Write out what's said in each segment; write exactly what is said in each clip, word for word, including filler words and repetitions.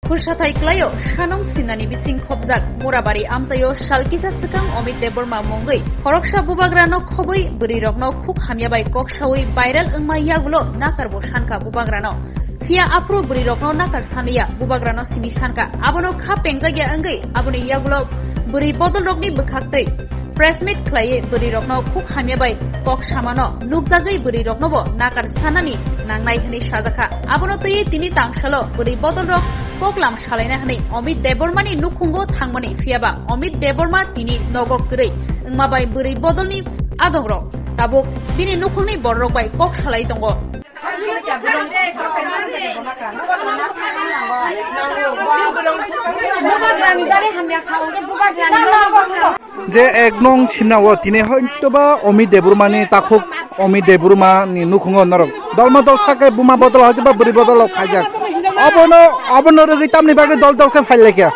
Khursathai klaio sanong sinani bising khopjak Murabari amchaio sal kisa swkang Amit Debbarma mungwi khoroksa bubagrano khobwi bwrwirokno khuk hamya bai kok saui viral wngma yagulo nakarbo sankha bubagrano. Phiya aphuru bwrwirokno nakar sanliya, bubagrano simi sankha. Abono kha pengjakya wngwi aboni yagulo bwrwi bodolrokni bwkhaktwi press meet khlaiwi bwrwirokno khuk hamya bai kok samano nukjagwi bwrwiroknobo nakar sanani nangnai hwnwi sajakha. Abono twiwi tini tangsalo bwrwi bodolrok koklam salaina hwnwi Amit Debbarmani nukhungo thangmani, phiyaba Amit Debbarma tini nogo kwrwi wngma bai bwrwi bodolni adongrok tabuk bini nukhungni bororok bai kok salai tongo. Je ek nong simna o tini hoitoba Amit Debbarmani takhuk, Amit Debbarmani nukhungo norok dolma dol sakai buma bodol hajaba bwrwi bodol rok khaijak. Obono, obono rwgwi tamni bagwi dol dol khe phai laikha.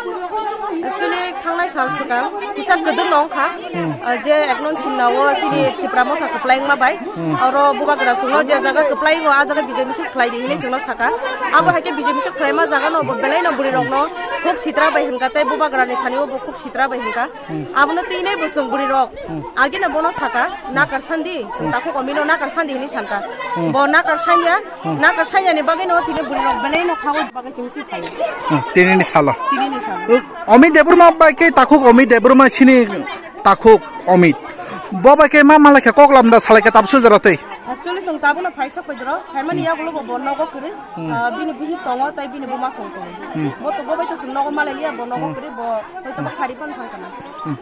Actually, thangnai sal swkang kisa kwdwk no wngkha. Hmm. Ah, je ek nong simna o sini Tipra Motha kwplai wngma bai. Hmm. Oro bubagra chwngno je jaga kwplai wngo, ah jaga bijai misil khlai di hinwi chwngno saka. Abo hai khe bijai misil khlaima jaga no bo belai no bwrwi rok no khuk sitra bai hwnka tei bubagra ni thani o bo khuk sitra bai hwnka. Hmm. Abono tini bo chwng bwrwi rok. Hmm. Agina bono saka, nakar sandi, chwng Hmm. takhuk Amit no nakar sandi hinwi sanka. Hmm. Bo nakar sanya, Hmm. nakar sanya ni bagwi no tini bwrwi rok belai no khago bagwi chwng si phai. Hmm. Tini ni salo. Tini ni salo. Amit Debbarma bai khe takhuk Amit Debbarma sini takhuk Amit. Bo bai khe ma malai khe kok lamda salai khe tabsu jora tei. Actually, chwng tabukno phaisa koidoro, phaimani Hmm. yagulo bo, bo nogo kwrwi, Hmm. ah, bini bihik tongo, tei bini buma song tongo. Hmm. Bo to, bo bai to chwng nogo malai liya, bo nogo Hmm. kwrwi, bo hoito ba Hmm. khari phano thang kana. Hmm.